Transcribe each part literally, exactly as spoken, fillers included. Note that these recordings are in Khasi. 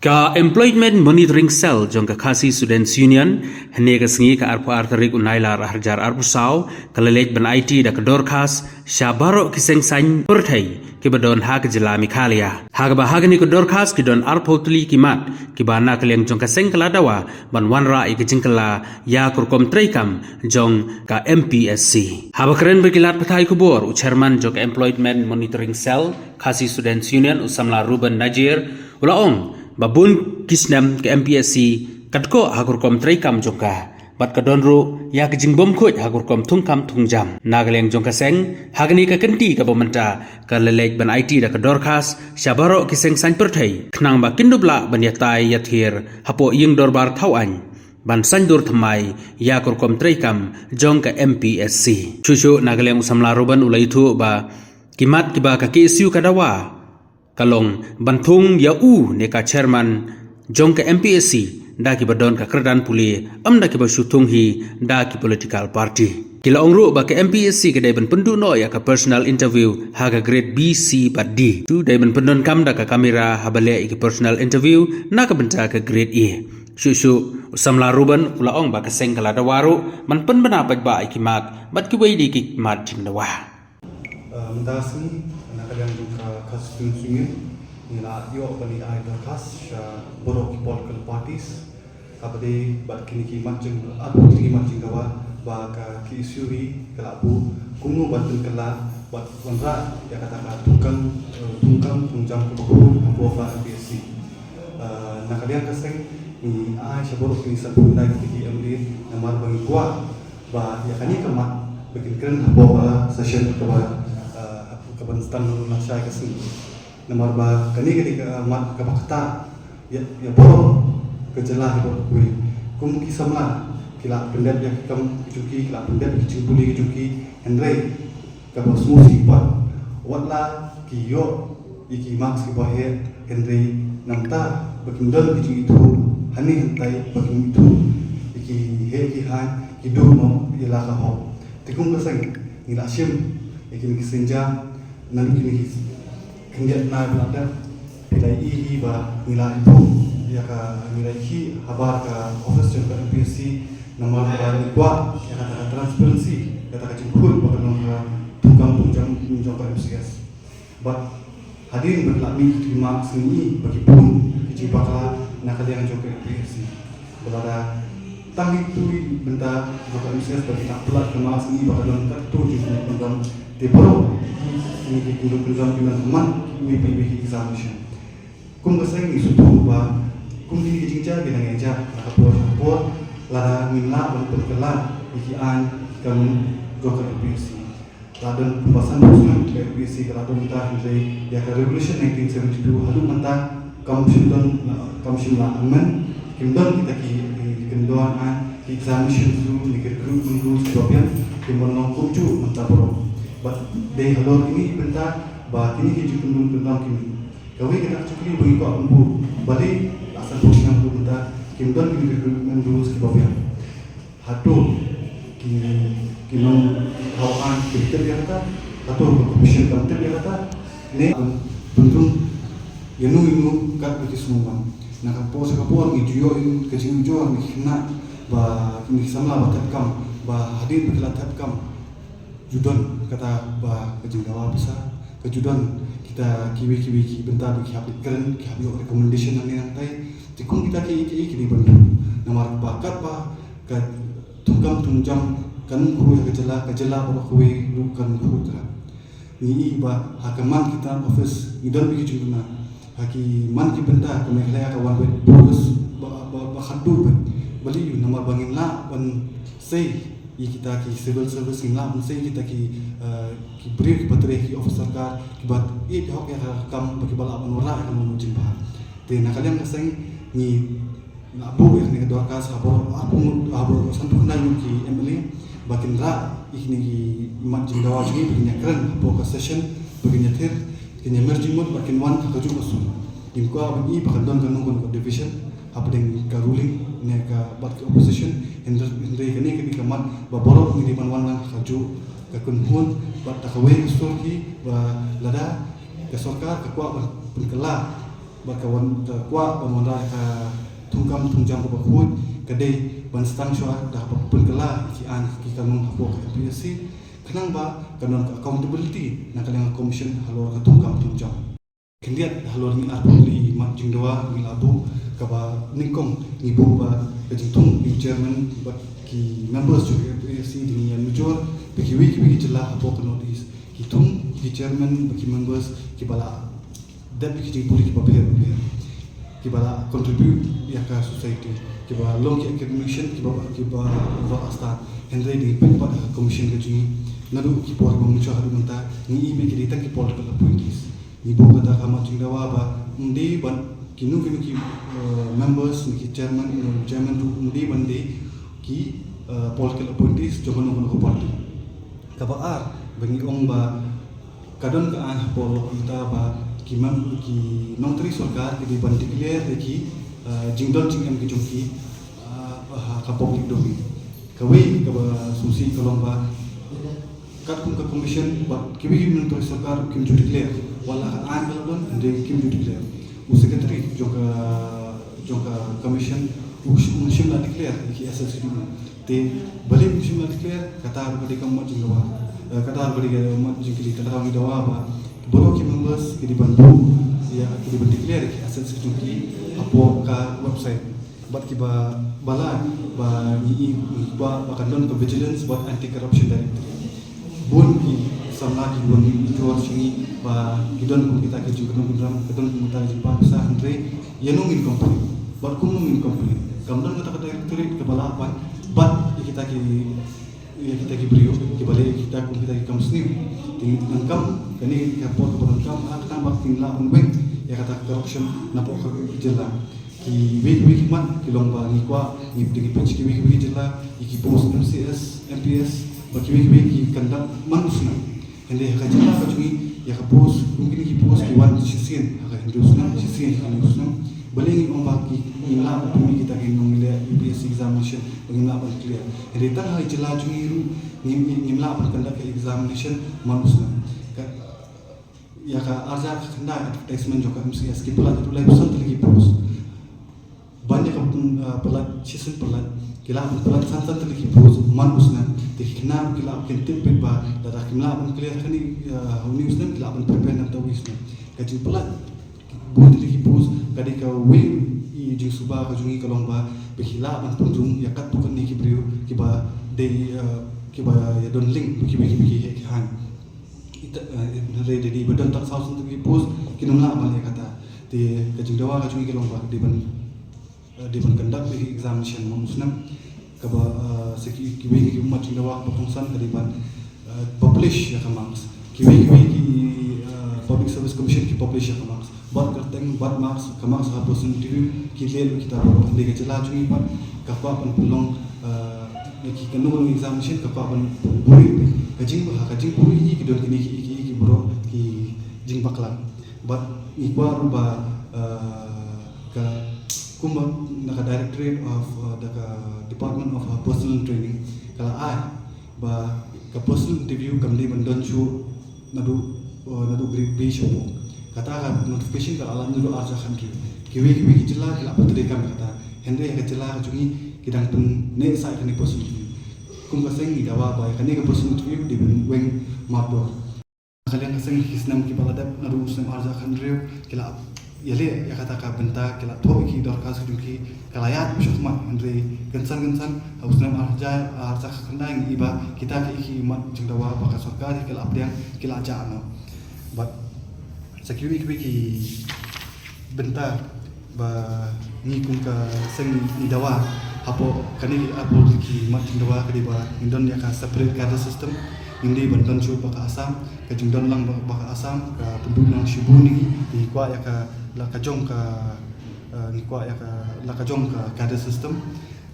Ka Employment Monitoring Cell jong ka Khasi Students Union, hynne ka sngi ka arphew ar tarik u Nailar arhajar arphew saw, ka la leit ban aiti da ka dorkhas sha baroh ki seng saiñ pyrthei kiba don ha ka jylla Meghalaya. Ha kaba ha kane ka dorkhas ki don arphew tylli ki mat kiba na ka liang jong ka seng ka la dawa ban wanrah ïa ka jingkylla ïa ka rukom treikam jong ka M P S C. Haba kren bad ki lad pathai khubor, u chairman jong ka Employment Monitoring Cell, Khasi Students Union, u samla Reuben Najir, u la ong ba bun ki snem ka M P S C ka dkoh ha ka rukom treikam jong ka, bad ka don ruh ïa ka jingbymkhuid ha ka rukom thungkam thungjam. Na ka liang jong ka seng, ha kane ka kynti kaba mynta ka la leit ban aiti da ka dorkhas sha baroh ki seng saiñ pyrthei, khnang ba kin dup lah ban ïatai ïathir hapoh ïing dorbar thaw aiñ ban saiñdur thymmai ïa ka rukom treikam jong ka M P S C. Shuh shuh na ka liang u samla Reuben u la ïathuh ba ki mat kiba ka K S U ka dawa ka long ban thung ïa u ne ka chairman jong ka M P S C da kiba don ka kyrdan pule, ym da kiba shu thung hi da ki political party. Ki la ong ruh ba ka M P S C ka dei ban pynduh noh ïa ka personal interview ha ka grade B, C bad D. Shu dei ban pyndonkam da ka kamera haba leh ïa ka personal interview na ka bynta ka grade A. Shuh shuh u samla Reuben u la ong ba ka seng ka la dawa ruh ban pynbna paidbah ïa ki mat bad kiwei de ki mat jingdawa. Uh, mynta ka sngi, na ka liang jong ka Khasi Students Union, ngi la ïoh ban ïa ai dorkhas sha baroh ki political parties, kaba dei bad kine ki mat jing, arphew tylli ki mat jingdawa, ba ka K S U hi ka la buh kumno ban pynkylla bad wanrah ïa kata ka thungkam, eh, thungkam thungjam kaba khuid hapoh ka M P S C. Eh, na ka liang ka seng, ngi ai sha baroh kine sanphew khyndai ki M L A namar ba ngi kwah ba ïa kane ka mat ba kin kren hapoh ka session kaba, eh, kaban sdang lashai ka sngi. Namar ba kane ka dei ka mat kaba ktah ïa, ïa baroh ka jylla, ïa baroh kawei. Kum ki samla ki la pyndep ïa ki kam ki jong ki, ki la pyndep ïa ki jingpule ki jong ki, hynrei kaba sngewsih pat, wat la ki ïoh ïa ki marks kiba heh, hynrei namar ba kim don ki jingithuh hangne hangtai, ba kim ithuh ïa ki heh ki haiñ, ki duh noh ïa la ka hok. Te kum ka seng, ngi la shim ïa kine ki sienjam naduh kine ki khyndiat bnai ba la dep. Phi la ïohi ba ngi la ïohi ïa ka, ngi la ïohi habar ka office jong ka M P S C, namar ba ngi kwah ïa kata ka transparency, kata ka jingkhuid ba ka long ka thungkam thungjam jong ka M C S. Bad hadien ba ki la mih ki marks, ngi ïohi ba ki bun ki jingbakla na ka liang jong ka M P S C. Ba lada tang ïa kito ki bynta jong ka M C S ba ki tang palat ka marks, ngi ïohi ba ka don katto katne ki kyndon, te baroh kine ki kyndon kyndon ki nang mat kiwei pa kiwei ki examination. Kum ka seng ngi sngewthuh ba kum kine ki jingjia ki dang ïa jia ha ka por ha ka por, lada ngim lah ban pynkylla ïa ki aiñ ki kanun jong ka M P S C. La don kumba sanphew snem ka M P S C ka la don mynta, hynrei ïa ka revolution nineteen seventy-two haduh mynta kam shym don, kam shym la amend. Kim don kita ki, ki kyndon aiñ, ki examination rules ne ki recruitment rules kiba biang kim long kumjuh mynta baroh. Bad dei halor kine ki bynta ba kine ki jingkyndon kyndon ki mih. Kawei ka dak jingkylli ba ngi kwah ban buh, balei la sanphew snem haduh mynta kim don kine ki recruitment rules kiba biang? Hato ki, ki nongthaw aiñ ki tip ïa kata? Hato ka commission kam tip ïa kata? Ne ban pynrung ïano ïano kat ba ki sngewbha. Na ka por sha ka por ngi ju ïoh ïa ka jingujor, ngi khynnah ba kine ki samla ba thep kam, ba hadien ba ki la thep kam ju don kata ba ka jingdawa pisa, ka ju don kita kiwei kiwei ki bynta ba ki hap kren, ki hap ïoh recommendation hangne hangtai. Te kum kita kiei kiei ki dei ban buh, namar ba katba ka thungkam thungjam kan khuid ha ka jylla, ka jylla baroh kawei ruh kan khuid trai. Ngi ïohi ba ha ka man kita office ngi don bad ki jingduna, ha ki man ki bynta ka Meghalaya ka wan beit bun ba, ba, ba khatduh beit. Balei? Namar ba ngim lah ban sei ïa kita ki civil service, ngim lah ban sei kita ki, eh, ki briew kiba trei, ki officer ka, kiba ïeit hok ïa ka kam, ba kiba lah ban wanrah ïa ka nongmihjymbeiñ. Te na ka liang ka seng ngi la buh ïa kane ka dorkhas ha baroh, ha baroh, ha baroh sanphew khyndai ngut ki M L A ba kin rah ïa kine ki mat jingdawa jong ngi, ba kin ïakren hapoh ka session, ba kin ïathir, kin ïamir jingmut, ba kin wan ha kajuh ka sur. Ngim kwah ban ïohi ba kan don kano kano ka division hapdeng ka ruling ne ka bad ka opposition. Hynrei, hynrei kane ka dei ka mat ba baroh ngi dei ban wan lang ha kajuh ka kynhun bad da kawei ka sur hi, ba lada ka sorkar ka kwah ban pynkylla Ba ka wan ka kwah ban wanrah ka thungkam thungjam kaba khuid ka dei ban sdang shuwa da kaba pynkylla ki aiñ ki kanun hapoh ka M P S C. Khnang ba ka don ka accountability na ka liang ka commission halor ka thungkam thungjam. Khyndiat halor ngi arphew tylli mat jingdawa ngi la buh kaba nyngkong ngi buh ba ka jingthung ki chairman bad ki members jong ka M P S C dang ïa nujor ba kiwei kiwei ki jylla hapoh ka North East ki thung ki chairman bad ki members kiba la dep ki jingpule kiba pher pher kiba la contribute ïa ka society kiba long ki accumulation kiba kiba roh astar. Hynrei dang pynpat ka commission ka jong ngi naduh ki por ba mynta haduh mynta ngi i ba ki dei tang ki political appointees. Ngi buh kata ka mat jingdawa ba ym dei ban kino kino ki members ne ki chairman ne chairman ruh ym dei ban dei ki political appointees jong kano kano ka party. Kaba ar ba ngi ong ba ka don ka aiñ hapoh ka law mynta ba ki mem ki nongtrei sorkar ki dei ban declare ïa ki jingdon jingem ki jong ki ha ka public domain. Kawei kaba sngewsih ka long ba katkum ka commission bad kiwei kiwei ki nongtrei sorkar kim ju declare. Wat la ka aiñ ka la don hynrei kim ju declare. U secretary jong ka jong ka commission um shym la declare ïa ki assets ki jong u. Te balei um shym la declare, kata ruh ka dei ka mat jingdawa. Kata ruh ka dei ka mat jingkylli. Kata ruh ngi dawa ba baroh ki members ki dei ban buh ïa ki dei ban declare ïa ki assets ki jong ki hapoh ka website. Bad kiba ba la ba ngi i ngi kwah ba kan don ka vigilance bad anti corruption directorate. Bun ki samla ki bun ki jor sha ngi ba ki don kum kita ki jingkynrum kynram, ki don kum kita ki jingpang pisa hynrei ïa nongin complain bad kum nongin complain. Kam don kata ka directorate kaba lah ban bad ïa kita ki ïa kita ki briew kiba leh ïa kita kum kita ki kam sniew. Te nangkam kane ka por kaba donkam ha kata ba kin lah ban weng ïa kata ka corruption napoh ka jylla. Kiwei kiwei ki mat ki long ba ngi kwah ngi pynpeit kiwei kiwei ki jylla ïa ki post M C S, M P S ba kiwei kiwei ki kynduh man u snem. Hynrei ha ka jylla ka jong ngi ïa ka post kum kine ki post ki wan shisien ha ka hynriew snem, shisien ha ka hynriew snem. Balei ngi ong ba ki ngim lah ban pynmih kita ki nongleh U P S C examination ba ngim lah ban clear. Hynrei tang ha ka jylla jong ngi ruh ngim ngim lah ban kynduh ka examination man u snem. Ka ïa ka arhajar khyndai advertisement jong ka M C S ki palat tu lai phew san tylli ki post. Ban ïa ka pynpalat shisien palat ki lah ban palat san san tylli ki post man u snem. Te ki khynnah ki lah kin tip beit ba lada kim lah ban clear kane ha une u snem ki lah ban prepare na uta u snem. Ka jingpalat bun tylli ki post ka dei kawei i jingsuba ka jong ngi ka long ba ba ki lah ban pynrung ïa katto katne ki briew kiba dei kiba ïa don link bad kiwei kiwei ki heh ki haiñ. Ita, eh, hynrei da dei ba don tang saw san tylli ki post kin ym lah ban leh kata. Te ka jingdawa ka jong ngi ka long ba dei ban, eh, dei ban conduct ïa ki examination man u snem kaba, eh, sa ki kiwei ki mat jingdawa kaba kongsan ka dei ban, eh, publish ïa ka marks. Kiwei kiwei ki, eh, Public Service Commission ki publish ïa ka marks. Bad kyrteng bad marks, ka marks ha personal interview ki leh lut kita baroh. Hynrei ka jylla jong ngi pat ka kwah ban pynlong, eh, ïa ki kano kano examination ka kwah ban buhrieh. Ka jing, ka jingbuhrieh hi ki don kine ki, ki, ki baroh ki jingbakla. Bad ngi kwah ruh ba, eh, ka kumba na ka Directorate of, eh, da ka Department of, eh, Personnel Training ka la ai ba ka personal interview kam dei ban don shuh naduh, eh, naduh grade B shapoh. Kata ka notification ka la lan naduh arhajar khathynriew. Kiwei kiwei ki jylla ki la pyntreikam ïa kata. Hynrei ka jylla ka jong ngi ki dang pyneh sah ïa kane personal interview. Kum ka seng ngi dawa ba ïa kane ka personal interview dei ban weng mardor. Ka liang ka seng ki snem kiba la dep naduh u snem arhajar khathynriew ki la ïaleh ïa kata ka bynta, ki la thoh ïa ki dorkhas ki jong ki, ka la ïaid shakhmat. Hynrei kynsan kynsan ha u snem arhajar, arhajar khatkhyndai ngi i ba kita ki, ki mat jingdawa ba ka sorkar hi ka la pdiang ki la jah noh. Bad sa kiwei kiwei ki bynta ba ngi kum ka seng ngi dawa hapoh kane ki arphew tylli ki mat jingdawa ka dei ba ngin don ïa ka separate cadre system. Ngim dei ban don shuh ba ka Assam, ka jingdon lang ba, ba ka Assam ka pynduh lang shibun ïa ngi. Te ngi kwah ïa ka la ka jong ka, eh, ngi kwah ïa ka la ka jong ka cadre system.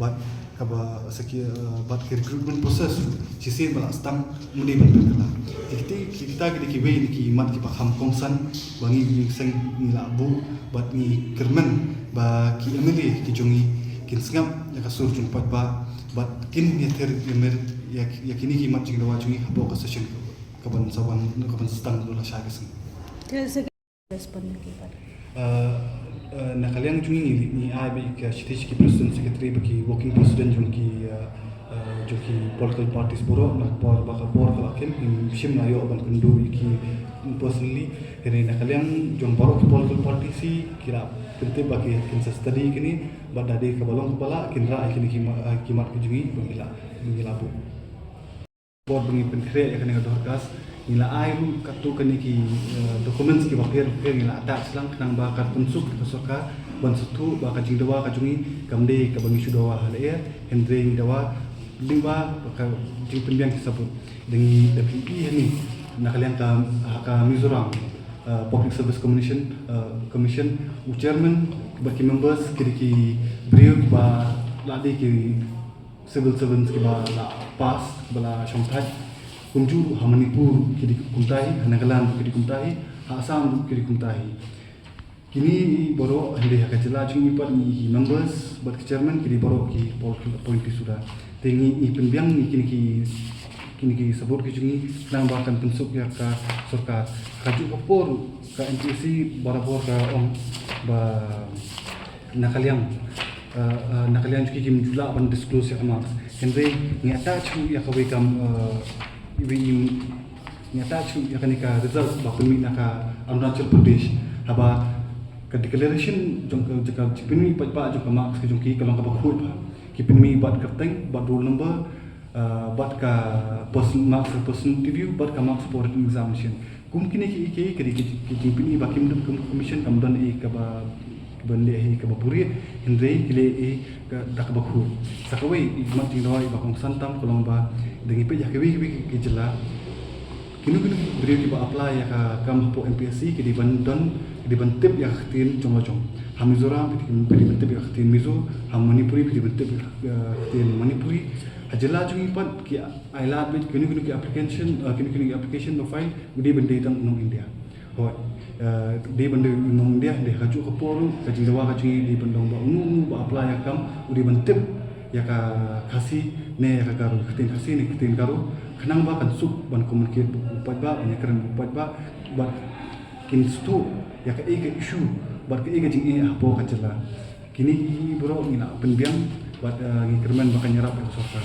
Bad kaba sa ki, eh, bad ki recruitment process shisien ba la sdang mynne ban pynkylla. Te kita, kita ki dei kiwei na ki mat kiba kham kongsan ba ngi, ngi seng ngi la buh bad ngi kyrmen ba ki M L A ki jong ngi kin sngap ïa ka sur jong u paidbah bad kin ïather ïa mer ïa, ïa kine ki mat jingdawa jong ngi hapoh ka session kaban sa wan, kaban sa sdang lashai ka sngi. Respond ki pat. Eh, Uh, na ka liang jong ngi, ngi ai beit ka shithi sha ki president secretary bad ki working president jong ki, uh, uh, jong ki political parties baroh, na ka por ba ka por ka la khim, ngim shym la ïoh ban kynduh ïa ki personally. Hynrei na ka liang jong baroh ki political parties hi, ki la pyntip ba ki, kin sa study ïa kine, bad da dei kaba long kaba lah, kin rah ïa kine ki ma-, uh, ki mat ki jong ngi ba ngi la, ba ngi la buh. Por ba ngi pynkhreh ïa kane ka dorkhas, ngi la ai ruh katto katne ki, eh, documents kiba pher bapher, ngi la attach lang khnang ba kan pynsuk ka sorkar ban sngewthuh ba ka jingdawa ka jong ngi kam dei kaba ngi shu dawa ha lyer, hynrei ngi dawa lyngba ka jingpynbiang ki sabut. Da ngi da phi hangne na ka liang ka, ha ka Mizoram, eh, Public Service Commission, eh, Commission, u chairman bad ki members ki dei ki briew kiba la dei ki civil servants kiba la pass, kiba la shongthait. Kumjuh ruh ha Manipur ki dei kumta hi, ha Nagaland ki dei kumta hi, ha Assam ruh ki dei kumta hi. Kine baroh hynrei ha ka jylla jong ngi pat ngi ki members bad ki chairman ki dei baroh ki political appointee suda. Te ngi, ngi pynbiang ngi kine ki, kine ki sabut ki jong ngi khnang ba kan pynsuk ïa ka sorkar. Kajuh ka por ka M P S C barabor ka ong ba na ka liang, eh, eh, na ka liang jong ki kim ju lah ban disclose ïa ka marks. Hynrei ngi attach shuh ïa kawei ka, eh, iwei i, ngi attach shuh ïa kane ka result ba pynmih na ka Arunachal Pradesh. Haba ka declaration jong ka, jong ka jingpynmih paidbah jong ka marks ka jong ki ka long kaba khuid bha. Ki pynmih bad kyrteng, bad roll number, eh, bad ka person, marks ka personal interview, bad ka marks for written examination. Kum kine kiei kiei ki, ki, ki jingpynmih ba kim don, kum commission kam don ei kaba, ban leh ei kaba buhrieh, hynrei ki leh ei ka, da kaba khuid. Sa kawei i mat jingdawa iba kongsan tam ka long ba da ngi peit ïa kiwei kiwei ki, ki jylla, kino kino ki briew kiba apply ïa ka kam hapoh M P S C ki dei ban don, ki dei ban tip ïa ka ktien jong la jong. Ha Mizoram phi dei, phi dei ban tip ïa ka ktien Mizo, ha Manipuri phi dei ban tip ïa ka ktien Manipuri. Ha jylla jong ngi pat ki ai lad beit kino kino ki application, eh, kino kino ki application ba file, u dei ban dei tang u nong India. Hooid, eh, dei ban dei u nong India, hynrei ha kajuh ka por ruh ka jingdawa ka jong ngi dei ban long ba uno uno ba apply ïa ka kam u dei ban tip ïa ka Khasi ne ïa ka Garo, ka ktien Khasi ne ka ktien Garo, khnang ba kan suk ban communicate bad u paidbah, ban ïakren bad u paidbah, bad kin sngewthuh ïa kaei ka issue bad kaei ka jingeh hapoh ka jylla. Kine baroh ngi la pynbiang bad, eh, ngi kyrmen ba kan ïarap ïa ka sorkar.